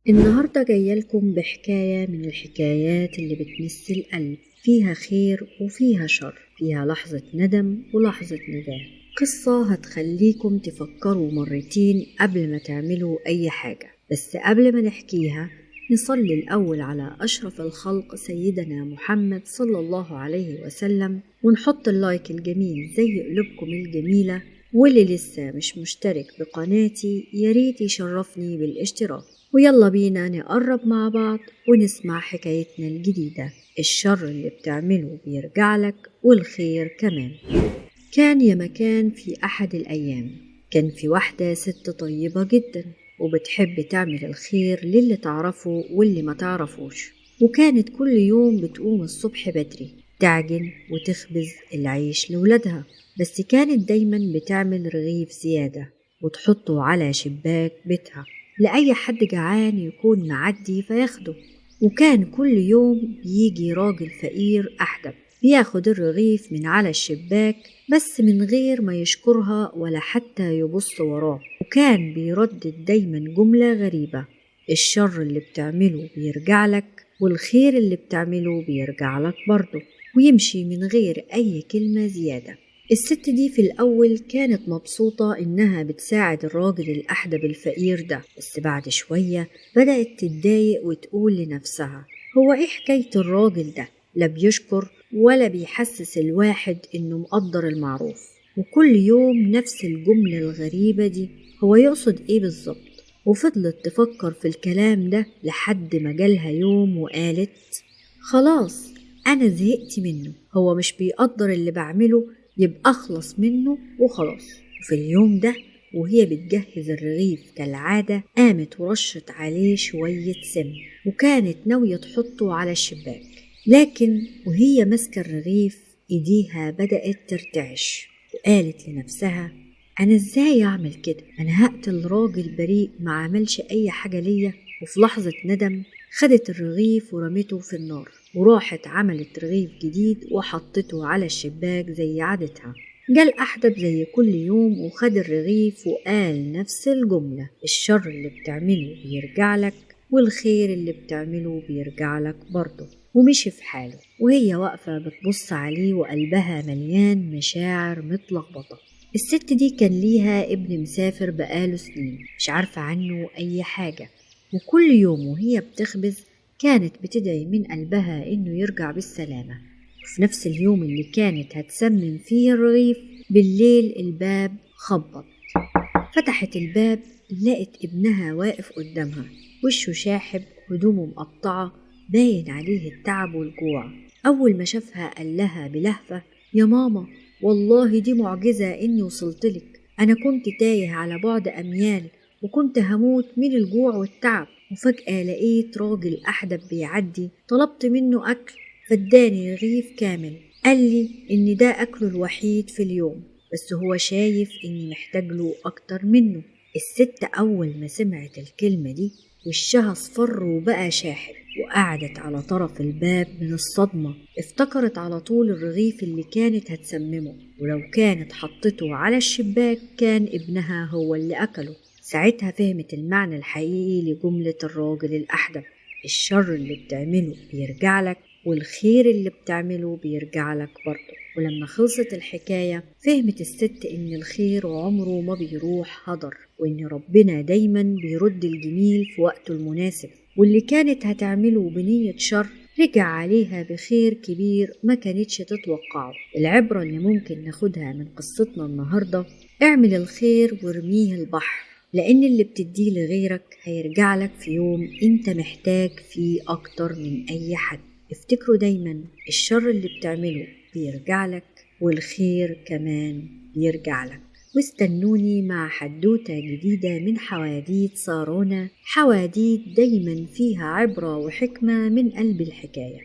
النهاردة جاية لكم بحكاية من الحكايات اللي بتمس القلب، فيها خير وفيها شر، فيها لحظة ندم ولحظة نجاة. قصة هتخليكم تفكروا مرتين قبل ما تعملوا أي حاجة. بس قبل ما نحكيها نصلي الأول على أشرف الخلق سيدنا محمد صلى الله عليه وسلم، ونحط اللايك الجميل زي قلوبكم الجميلة، واللي لسه مش مشترك بقناتي ياريت يشرفني بالاشتراك. ويلا بينا نقرب مع بعض ونسمع حكايتنا الجديدة. الشر اللي بتعمله بيرجع لك والخير كمان. كان يا مكان في أحد الأيام كان في واحدة ست طيبة جدا وبتحب تعمل الخير للي تعرفه واللي ما تعرفوش، وكانت كل يوم بتقوم الصبح بدري تعجن وتخبز العيش لولادها، بس كانت دايما بتعمل رغيف زيادة وتحطه على شباك بيتها لأي حد جعان يكون معدي فياخده. وكان كل يوم بيجي راجل فقير أحدب بياخد الرغيف من على الشباك، بس من غير ما يشكرها ولا حتى يبص وراه، وكان بيردد دايما جملة غريبة: الشر اللي بتعمله بيرجع لك والخير اللي بتعمله بيرجع لك برضه، ويمشي من غير أي كلمة زيادة. الست دي في الأول كانت مبسوطة إنها بتساعد الراجل الأحدب الفقير ده، بس بعد شوية بدأت تتضايق وتقول لنفسها: هو إيه حكاية الراجل ده؟ لا بيشكر ولا بيحسس الواحد إنه مقدر المعروف، وكل يوم نفس الجملة الغريبة دي، هو يقصد إيه بالظبط؟ وفضلت تفكر في الكلام ده لحد ما جالها يوم وقالت: خلاص أنا زهقت منه، هو مش بيقدر اللي بعمله، يبقى أخلص منه وخلاص. وفي اليوم ده وهي بتجهز الرغيف كالعادة قامت ورشت عليه شوية سم، وكانت ناوية تحطه على الشباك، لكن وهي ماسكة الرغيف إيديها بدأت ترتعش، وقالت لنفسها: أنا إزاي أعمل كده؟ أنا هقتل راجل بريء ما عملش أي حاجة ليا. وفي لحظة ندم خدت الرغيف ورمته في النار، وراحت عملت رغيف جديد وحطته على الشباك زي عادتها. جال أحدب زي كل يوم وخد الرغيف وقال نفس الجملة: الشر اللي بتعمله بيرجع لك والخير اللي بتعمله بيرجع لك برضه، ومشي في حاله. وهي واقفة بتبص عليه وقلبها مليان مشاعر متلخبطة. الست دي كان ليها ابن مسافر بقاله سنين مش عارفة عنه أي حاجة، وكل يوم وهي بتخبز كانت بتدعي من قلبها إنه يرجع بالسلامة. وفي نفس اليوم اللي كانت هتسمم فيه الرغيف بالليل الباب خبط. فتحت الباب لقت ابنها واقف قدامها، وشه شاحب، هدومه مقطعة، باين عليه التعب والجوع. أول ما شافها قال لها بلهفة: يا ماما والله دي معجزة إني وصلتلك، أنا كنت تايه على بعد أميال وكنت هموت من الجوع والتعب، وفجأة لقيت راجل أحدب بيعدي، طلبت منه أكل فاداني رغيف كامل، قال لي إن ده أكله الوحيد في اليوم، بس هو شايف إني محتاج له أكتر منه. الست أول ما سمعت الكلمة دي وشها اصفر وبقى شاحب، وقعدت على طرف الباب من الصدمة. افتكرت على طول الرغيف اللي كانت هتسممه، ولو كانت حطته على الشباك كان ابنها هو اللي أكله. ساعتها فهمت المعنى الحقيقي لجملة الراجل الأحدب: الشر اللي بتعمله بيرجع لك والخير اللي بتعمله بيرجع لك برضه. ولما خلصت الحكاية فهمت الست إن الخير عمره ما بيروح هدر، وإن ربنا دايما بيرد الجميل في وقته المناسب، واللي كانت هتعمله بنية شر رجع عليها بخير كبير ما كانتش تتوقعه. العبرة اللي ممكن ناخدها من قصتنا النهاردة: اعمل الخير وارميه البحر، لأن اللي بتديه لغيرك هيرجع لك في يوم انت محتاج فيه أكتر من أي حد. افتكروا دايما الشر اللي بتعمله بيرجع لك والخير كمان بيرجع لك. واستنوني مع حدوتة جديدة من حواديت سارونا، حواديت دايما فيها عبرة وحكمة من قلب الحكاية.